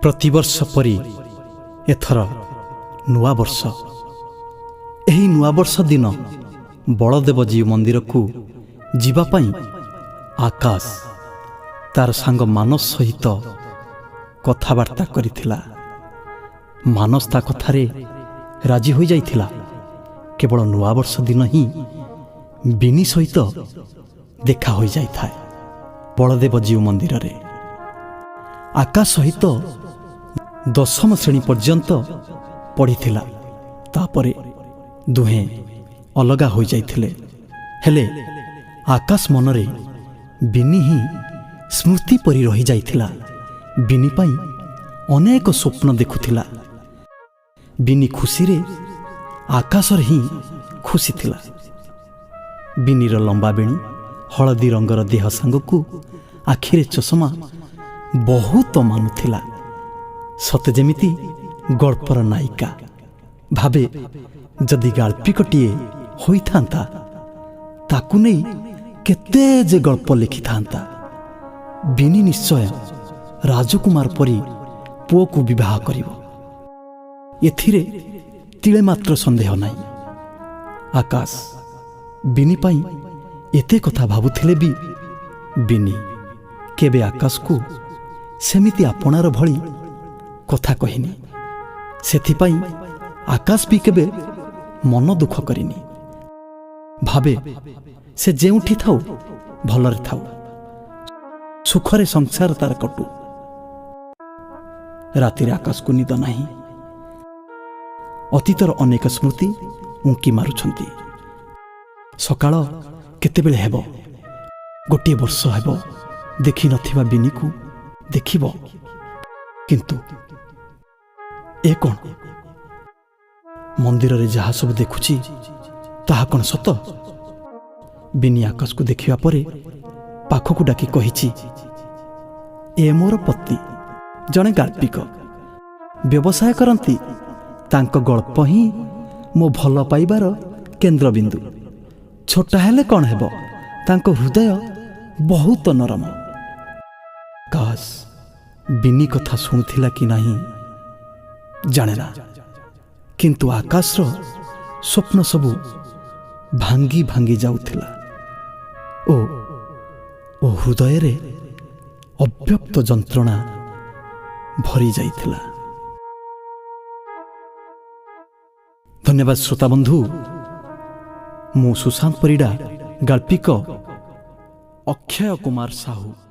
ପ୍ରତିବର୍ଷ ପରି ଏଥର ନୂଆବର୍ଷ। ଏହି ନୂଆବର୍ଷ ଦିନ ବଳଦେବଜୀଉ ମନ୍ଦିରକୁ ଯିବା ପାଇଁ ଆକାଶ ତାର ସାଙ୍ଗ ମାନସ ସହିତ କଥାବାର୍ତ୍ତା କରିଥିଲା। ମାନସ ତା କଥାରେ ରାଜି ହୋଇଯାଇଥିଲା। କେବଳ ନୂଆବର୍ଷ ଦିନ ହିଁ ବିନି ସହିତ ଦେଖା ହୋଇଯାଇଥାଏ ବଳଦେବଜୀଉ ମନ୍ଦିରରେ। ଆକାଶ ସହିତ 10ମ ଶ୍ରେଣୀ ପର୍ଯ୍ୟନ୍ତ ପଢ଼ିଥିଲା। ତାପରେ ଦୁହେଁ ଅଲଗା ହୋଇଯାଇଥିଲେ। ହେଲେ ଆକାଶ ମନରେ ବିନି ହିଁ ସ୍ମୃତି ପରି ରହିଯାଇଥିଲା। ବିନି ପାଇଁ ଅନେକ ସ୍ୱପ୍ନ ଦେଖୁଥିଲା। ବିନି ଖୁସିରେ ଆକାଶରେ ହିଁ ଖୁସି ଥିଲା। ବିନିର ଲମ୍ବା ବେଣୀ, ହଳଦୀ ରଙ୍ଗର ଦେହ ସାଙ୍ଗକୁ ଆଖିରେ ଚଷମା ବହୁତ ମାନୁଥିଲା। ସତେ ଯେମିତି ଗଳ୍ପର ନାୟିକା। ଭାବେ, ଯଦି ଗାଳ୍ପିକଟିଏ ହୋଇଥାନ୍ତା, ତାକୁ ନେଇ କେତେ ଯେ ଗଳ୍ପ ଲେଖିଥାନ୍ତା। ବିନି ନିଶ୍ଚୟ ରାଜକୁମାର ପରି ପୁଅକୁ ବିବାହ କରିବ, ଏଥିରେ ତିଳେ ମାତ୍ର ସନ୍ଦେହ ନାହିଁ। ଆକାଶ ବିନି ପାଇଁ ଏତେ କଥା ଭାବୁଥିଲେ ବି ବିନି କେବେ ଆକାଶକୁ ସେମିତି ଆପଣାର ଭଳି କଥା କହିନି। ସେଥିପାଇଁ ଆକାଶ ବି କେବେ ମନ ଦୁଃଖ କରିନି। ଭାବେ, ସେ ଯେଉଁଠି ଥାଉ, ଭଲରେ ଥାଉ, ସୁଖରେ ସଂସାର ତାର କଟୁ। ରାତିରେ ଆକାଶକୁ ନିଦ ନାହିଁ। ଅତୀତର ଅନେକ ସ୍ମୃତି ଉଙ୍କି ମାରୁଛନ୍ତି। ସକାଳ କେତେବେଳେ ହେବ? ଗୋଟିଏ ବର୍ଷ ହେବ ଦେଖିନଥିବା ବିନିକୁ ଦେଖିବ। କିନ୍ତୁ ଏ କ'ଣ? ମନ୍ଦିରରେ ଯାହା ସବୁ ଦେଖୁଛି, ତାହା କ'ଣ ସତ? ବିନି ଆକାଶକୁ ଦେଖିବା ପରେ ପାଖକୁ ଡାକି କହିଛି, "ଏ ମୋର ପତି, ଜଣେ ଗାଳ୍ପିକ, ବ୍ୟବସାୟ କରନ୍ତି। ତାଙ୍କ ଗଳ୍ପ ହିଁ ମୋ ଭଲ ପାଇବାର କେନ୍ଦ୍ରବିନ୍ଦୁ। ଛୋଟ ହେଲେ କ'ଣ ହେବ, ତାଙ୍କ ହୃଦୟ ବହୁତ ନରମ।" ଆକାଶ ବିନି କଥା ଶୁଣୁଥିଲା କି ନାହିଁ ଜାଣେ ନା, କିନ୍ତୁ ଆକାଶର ସ୍ୱପ୍ନ ସବୁ ଭାଙ୍ଗି ଭାଙ୍ଗି ଯାଉଥିଲା ଓ ଓ ହୃଦୟରେ ଅବ୍ୟକ୍ତ ଯନ୍ତ୍ରଣା ଭରି ଯାଇଥିଲା। ଧନ୍ୟବାଦ ଶ୍ରୋତା ବନ୍ଧୁ। ମୁଁ ସୁଶାନ୍ତ ପରିଡ଼ା, ଗାଳ୍ପିକ ଅକ୍ଷୟ କୁମାର ସାହୁ।